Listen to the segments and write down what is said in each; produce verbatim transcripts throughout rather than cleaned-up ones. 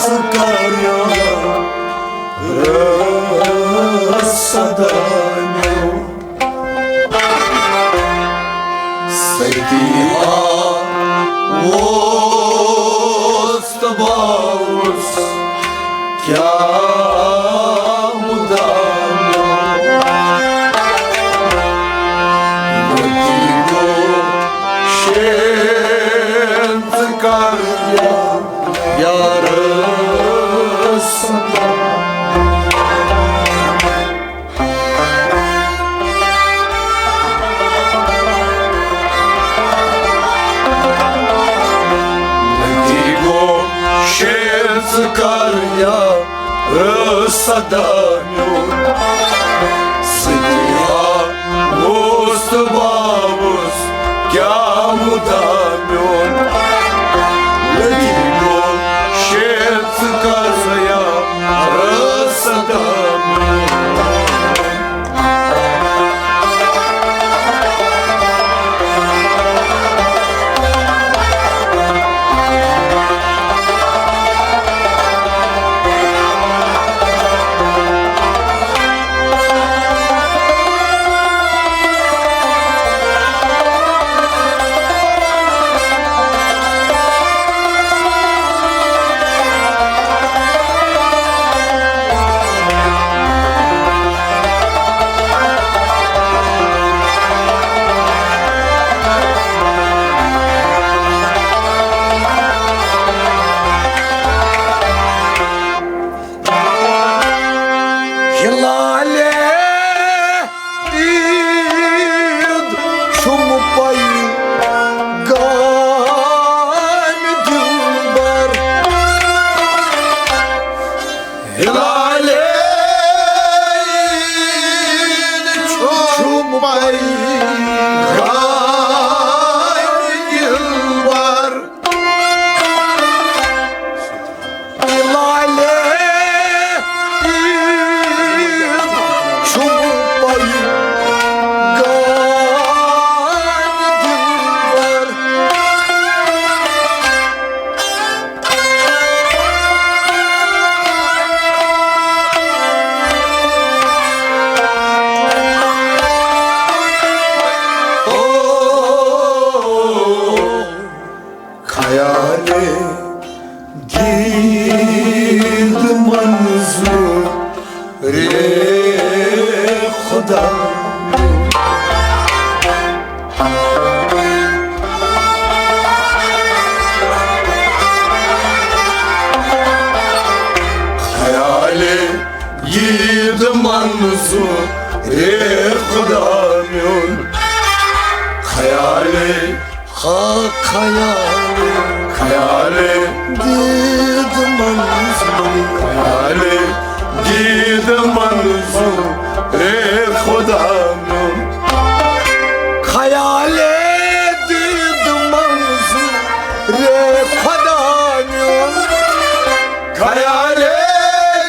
ژٕ کر یاد رٲژ سدا میون۔ ستی آوُس تہٕ باوُس کیٛاہ مُدا میون۔ وتی گوٚو شین ژٕ کر یاد یارٕ سدا۔ وتی گوٚو شین ژٕ کر یاد رٲژ سدا میون۔ ستی آوُس تہٕ باوُس کیٛاہ مُدا میون۔ لٔگی گوٚو شین ژٕ کر یاد رٲژ سدا میون۔ ہلالے عید چھُم پیغام دلبر۔ ہلالے عید چھُم پیغام دلبر۔ لالے عید چھُم پیغام دلبر۔ خیالے دید منظور رے خدا۔ خیالے دید منظور رے خدا میون۔ خیالے ہا خیال، خیال دید منظور، خیال دید منظور، رے خدا میون۔ خیال دید منظور، رے خدا میون۔ خیال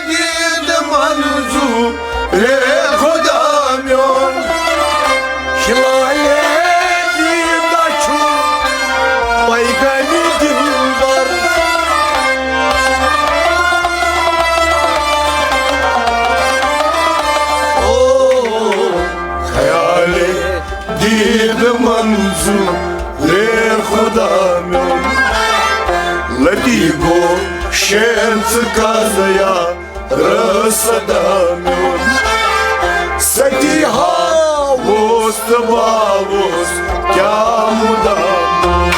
دید منظور، رے خدا میون۔ ہلالے دیدہ چھُ پیغام دلبر۔ او خیال دید منظور، رے خدا میون۔ لتی گو شین ژٕ کر یا رسدا میون۔ ستی ہاوس تہٕ باوس کیا مدام۔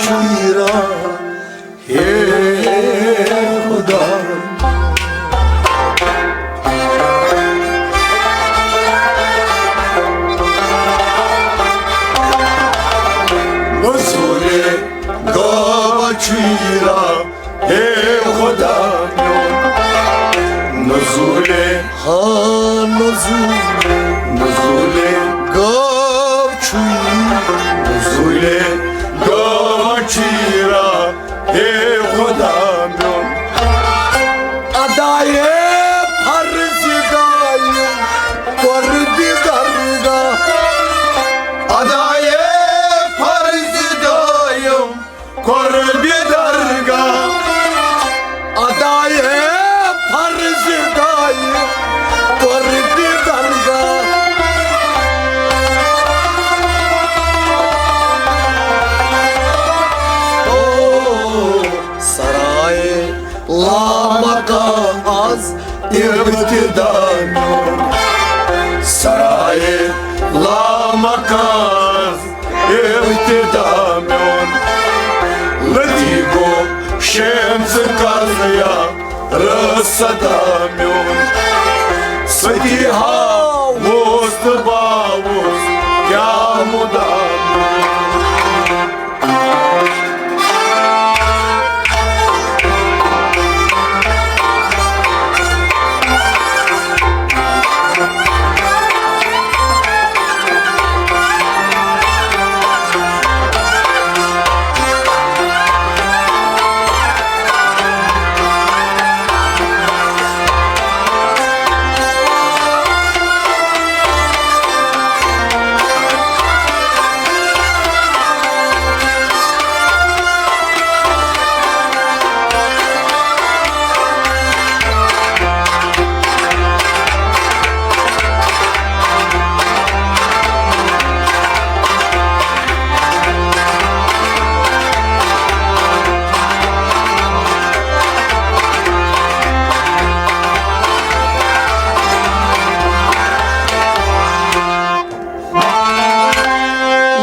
چیرا، ہے خدا۔ نزول گاو چیرا، ہے خدا میون، نزول، ہاں نزول، نزول گاو چھُے، نزول گاو چیرا، ہے خدا میون۔ ادائے فرض گایم قربِ درگاہ، ادائے فرض گایم قربِ درگاہ، ادائے فرض گایم قربِ درگاہ۔ او سرائے لامکان از ابتدا میون، سرائے لامکان از ابتدا میون۔ لتی گو شین ز کر یا رسدا میون۔ ستی ہاوس تہٕ باوس کیا مدام میون۔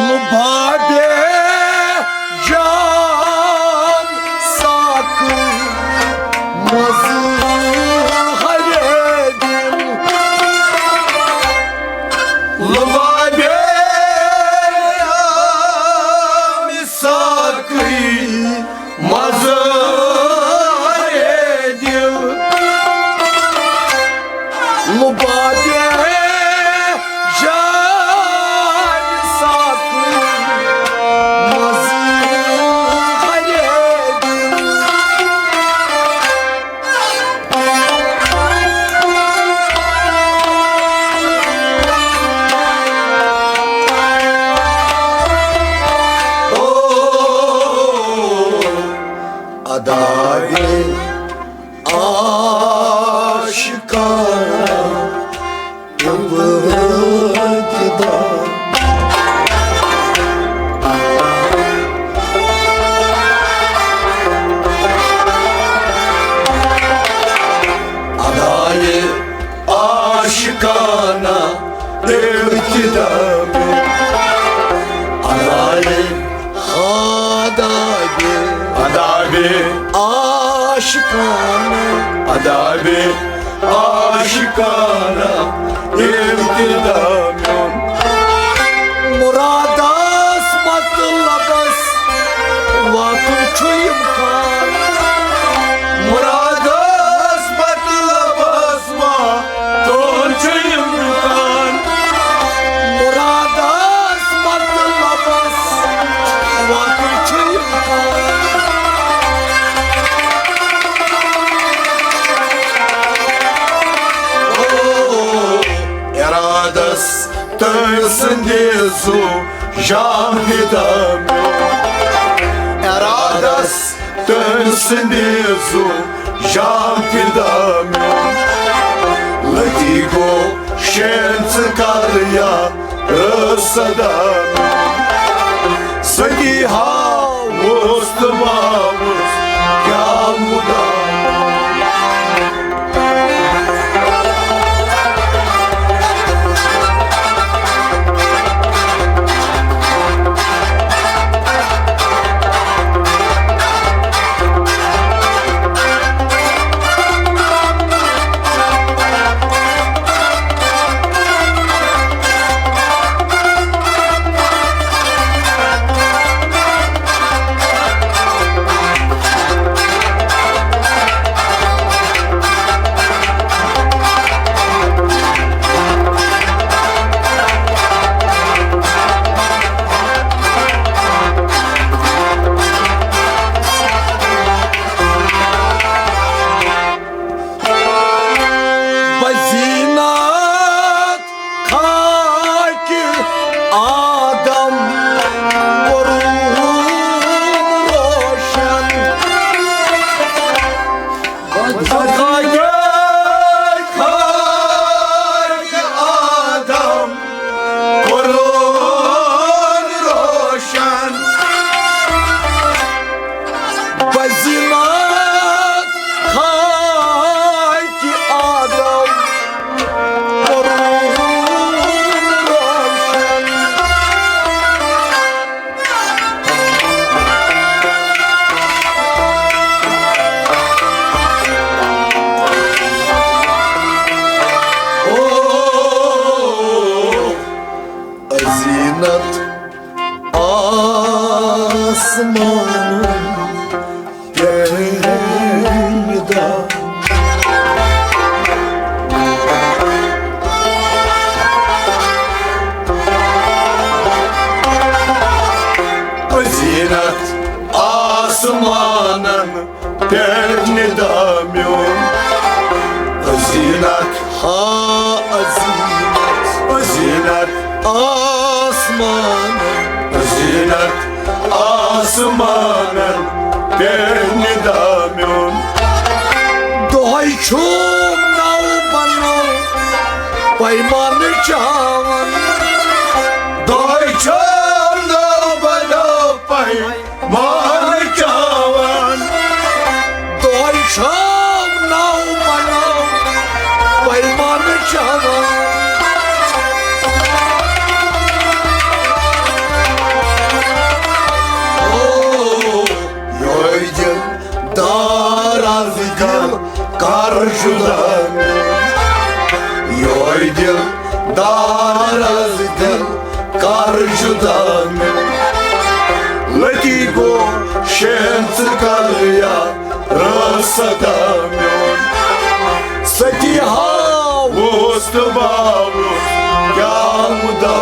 لبابے جان ساقی مزٕ ہرے دِل۔ لبابے جان ساقی مزٕ ہرے دِل۔ لبابے جان ساقی مزٕ ہرے دِل۔ او ادائے عاشقانہ ابتدا۔ ادائے عاشقانہ ابتدا۔ ادائے، ادائے، ادائے عاشقانہ، ادائے عاشقانہ ابتدا میون۔ مرادس مطلبس واتُن چھُ امکان۔ مرادس مطلبس واتُن چھُ امکان۔ مرادس مطلبس واتُن چھُ امکان۔ او، ارادس تٔمۍ سٕنٛدِ زُو جان فدا میون۔ ارادس تٔمۍ سٕنٛدِ زُو جان فدا میون۔ لتی گو شین ژٕ کر یا رسدا میون۔ ستی ہاوس تہٕ باوس کیا مدام۔ آسمانن پٮ۪ٹھ ندا میون۔ زینت، ہا زینت، زینت آسمانن، زینت آسمانن پٮ۪ٹھ ندا میون۔ دۄہے چھُم ناو بناو پیمانہٕ چاوان۔ دۄہے چھُم ناو بناو پیمانہٕ چاوان۔ دۄہے چھُم ناو بناو پیمانہٕ چاوان۔ او، یوہے دل دار از دل کر جدا میون۔ یوہے دل دار از دل کر جدا میون۔ لتی گو شین ژٕ کر یا رسدا میون۔ ستی ہاوُس تہٕ باوُس کیا مدا